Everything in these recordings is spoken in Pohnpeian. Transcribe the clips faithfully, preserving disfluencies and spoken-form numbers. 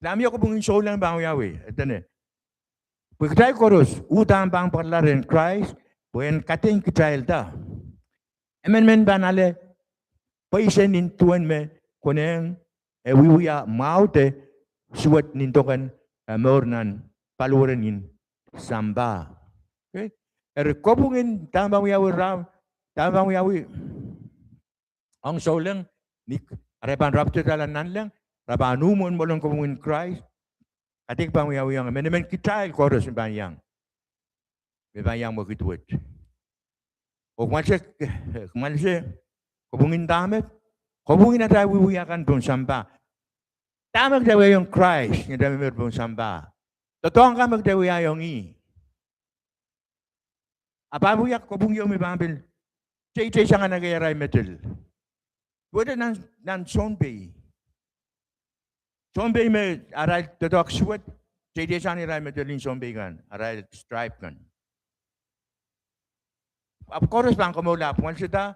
Dahme kopwung en souleng pahn wiawi, e dene, pwe kitail koaros uhdahn pahn pwarala rehn Krais, pwe en kadeik kitailda. Emenemen pahn ale pweisen nin duwen me konehng, e wiewia mwahu de suwed nin dok en, eh, mour nan paliweren en sampah. Okay? Eri kopwung en dahme pahn wiawi, dahme pahn wiawi ong souleng, ni arail pahn rapture-dala nanleng, re pahn uh mwohn mwoalen kopwung en Krais. Kadeik pahn wiawi ong emenemen kitail koaros me pahn iang, me pahn iang mwekid wet. Oh kumwail se, kumwail se, kopwung en dahme, kopwung en atail wiewia kan pohn sampah. Dahme kitail wiahiong Krais ni atail momour pohn sampah? Doadoahk kan me kitail wiahiong ih. A pahn wia kopwung ieu me pahn pil teitei sang ekei arail medel. Duwehte nan, nan sounpei. Sounpei me arail doadoahk suwed, teitei sang irail medel en sounpei kan, arail stripe kan. Ahpw koaros pahn komourla, pwonsida,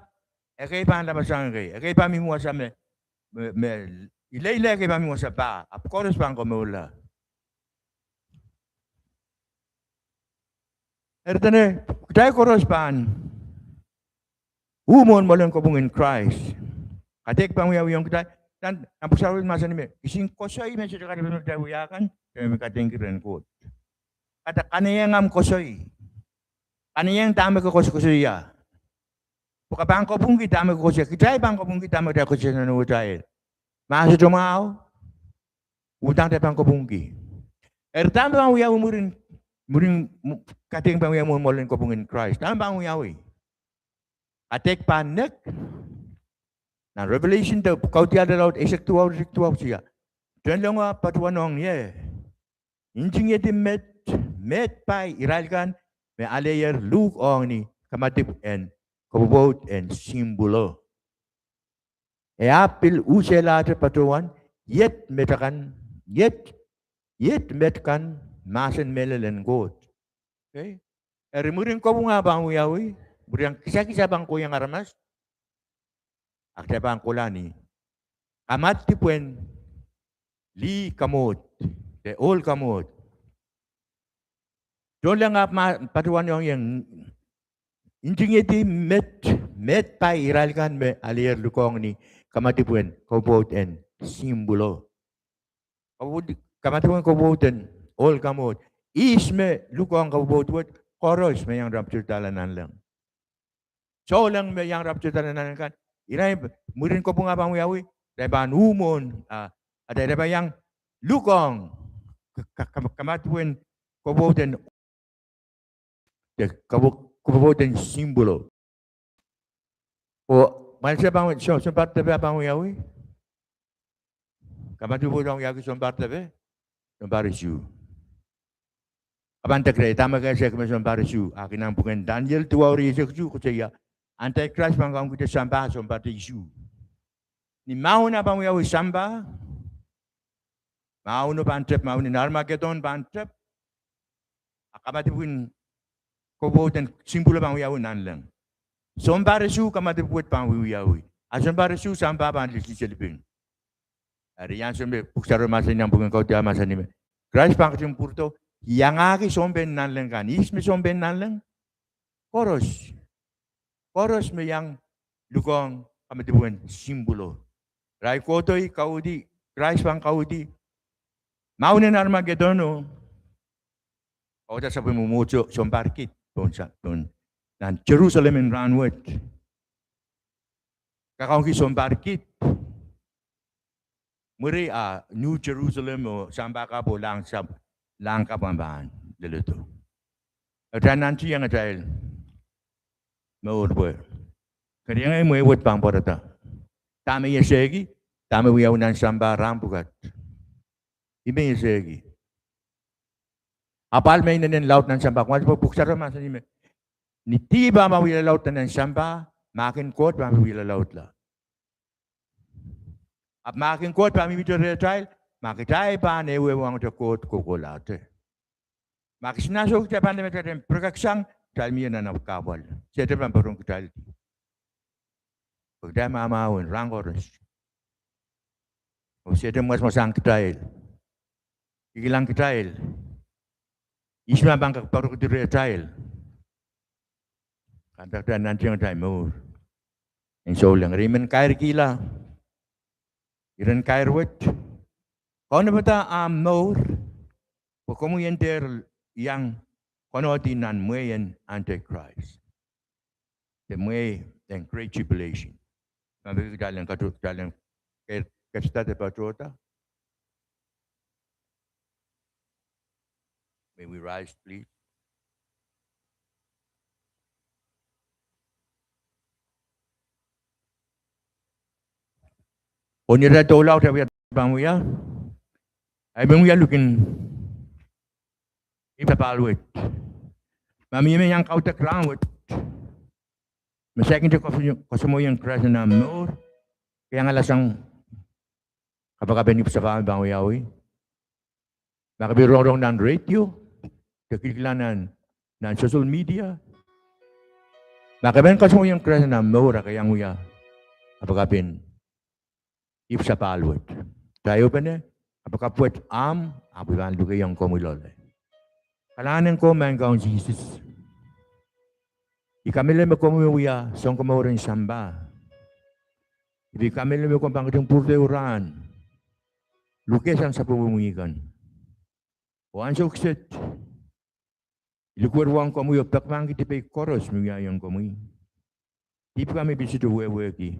ekei pahn lapasang ekei, ekei pahn mihmi wasa me, me, me ileile, ekei pahn mihmi wasa pah, ahpw koaros pahn komourla. Eri dene, kitail koaros pahn uh mwohn mwoalen kopwung en Krais. Kadeik pahn wiawi ong kitail, nan, nan pwuhk sarawi mahsanih me, kisin koasoi me sohte katepe me kitail wia kan, dahme kadeik rehn Koht. Kahrehda kanaieng ahmw koasoi. Kanaieng dahme ke koasokoasoia. Pwe ke pahn kopwungki dahme ke koasoia. Kitail pahn kopwungki dahme kitail koasoia nan ewetail. Ma sohte mwahu, uhdahn kitail pahn kopwungki. Eri dahme pahn wiawi mwurin, mwurin, kadeik pahn wiawi mwohn mwoalen kopwung en Krais? Dahme pahn wiawi? Kadeik pahn nek. Nan Revelation de Kaudiahl laud eisek duwau, eisek duwau, sia. Tohnlengo ahpw patohwan ong ie, ntingihedi met, meid pai irail kan me aleier luhk ong ni kamadipw en kopwopwoud en simpwulo. E ahpw pil uselahte patohwan, iet met akan, iet, iet met kan mahsen mehlel en Koht. Okay? Eri mwurin kopwung ah pahn wiawi, mwurin kisakis ah pahn kohiong aramas, a kitail pahn kohla ni kamadipwen lih kamwohd, de ohl kamwohd. Tohnleng ahpw patohwan ong ie, ntingihedi met, meid pai irail kan me aleier luhk ong ni kamadipwen kopwopwoud en simpwulo. Kamadipwen kopwopwoud en ohl kamwohd. Ihs me luhk ong kopwopwoud wet? Koaros me iang rapture-dala nanleng. Souleng me iang rapture-dala nanleng kan, irail mwurin kopwung ah pahn wiawi, irail pahn uh mwohn, ah, irail pahn iang luhk ong kamadipwen kopwopwoud en, kopwopwoud en simpwulo. Oh ma se pahn, sounpar depe ah pahn wiawi, kamadipw pahn wiahki sounpar depe, sounpar isuh. A pahn deke dahme ke esehki me sounpar isuh, a kin nan pwuken Daniel duwau, rieisek isuh koasoia, Antichrist pahn kaun kihda sampah sounpar isuh. Ni mahwen ah pahn wiawi sampah, mahweno pahn tep, mahwen en Armageddon pahn tep, a kamadipwen kopwopwoud en simpwulo pahn wiawi nanleng. Sounpar isuh kamadipw wet pahn wiewiawi, a sounpar isuh sampah pahn lisi seliping. Eri ansou me pwuhk sarawio mahsanih, nan pwuken Kaudiahl mahsanih me Krais pahn ketin pwurodo, iangahki sounpei en nanleng kan. Ihs me sounpei en nanleng? Koaros. Koaros me iang luhk ong kamadipwen simpwulo. Irail kohdo, kauhdi, Krais pahn kauhdi mahwen en Armageddon oh kauwada sapwellime mwomwohdiso sounpar kid pohn, pohn nan Jerusalem en rahnwet. Kakaun kis sounpar kid. Mwuri a New Jerusalem oh sampah kapw oh lahng kapw pahn leledo. Atail nantihong atail mour pwe keriangehr mwehi wet pahn pwarada. Dahme I esehki, dahme wiawi nan sampah rahn pwukat. Ih me I esehki. Apwal me inenen laud nan sampah, kumwail pwe pwuhk sarawio mahsanih me ni dihp ah pahn wiahla laud nan sampah, mahk en Koht pahn pil wiahla laudla. Ahpw mahk en Koht pahn mihmihte rehtail ma kitail pahn ehuehu ong Koht kohkohlahte. Ma kisin ahnsou kitail pahn leme kitail en pirekeksang, kitail mie nan ahmw kahpwal. Sehdan pahn poaron kitail, pwe kitail mahmahwen rahn koaros oh Sehdan mwasamwasahn kitail. Kilang kitail. Ihs me pahn kak poarokedi rehtail? Kahrehda kitail nantihong atail mour en souleng. Eri I men kairkihla iren kair wet: Kaunopada ahmw mour, pwe komwi en dehr iang konehdi nan mwehin Antichrist, de mwehin Great Tribulation. Ma peki kitail en katu-, kitail en ke-, ketidada patohda. May we rise, please? Oh ni atail doula, kitail pahn wia, I men wia luhk en ipwsapahl wet. Ma mie me iang kaudok rahnwet me saikinte koasoamwoiong Krais nan ahmw mour, ke iangala sang kapakapen ipwsapahl, pahn wiawi. Ma ke pil rongorong nan radio, de kilkila nan, nan social media, ma ke men koasoamwoiong Krais nan ahmw mour, a ke iang wia kapakapen ipwsapahl wet. Kitail ehupene, kapakap wet ahmw, ahpw I pahn lukehiong komwi loale. Kalahngan en komwi Maing Kaun Sises. I kamehlele me komwi wia Sounkomour en sampah. I pil kamehlele me komw pahn ketin pwurehng rahn, lukehsang sapwellimomwi kan. Oh ansou kiset I likwerwohng komwi oh pekimahkki dipei koaros me wiahiong komwi. Dihp kan me I pil sohte wehwehki,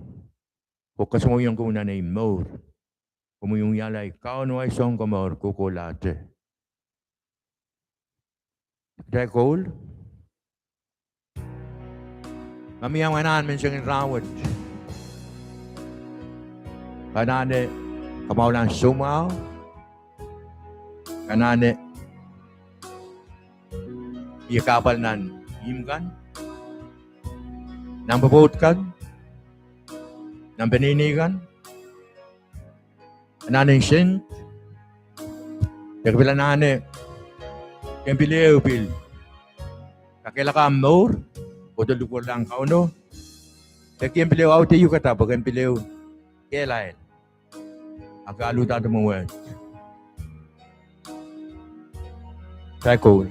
oh koasoamwoiong komwi nan ei mour. Komwi wialahr Kaun oh ahi Sounkomour kohkohlahte. Kitail koul. Ma mie anahn menseng en rahnwet, ke anahne kamwahulahn soumwahu, ke anahne iei kahpwal nan ihmw kan, nan pwopwoud kan, nan peneinei kan, anahne nsen, de ke pil anahne ken pil ehu pil kakehlaka ahmw mour, kohdo likwerlahng Kauno, de ken pil ehu audehukada pwe ken pil ehu kehlail, a ke aluhdahte mwomwen. Kitail koul.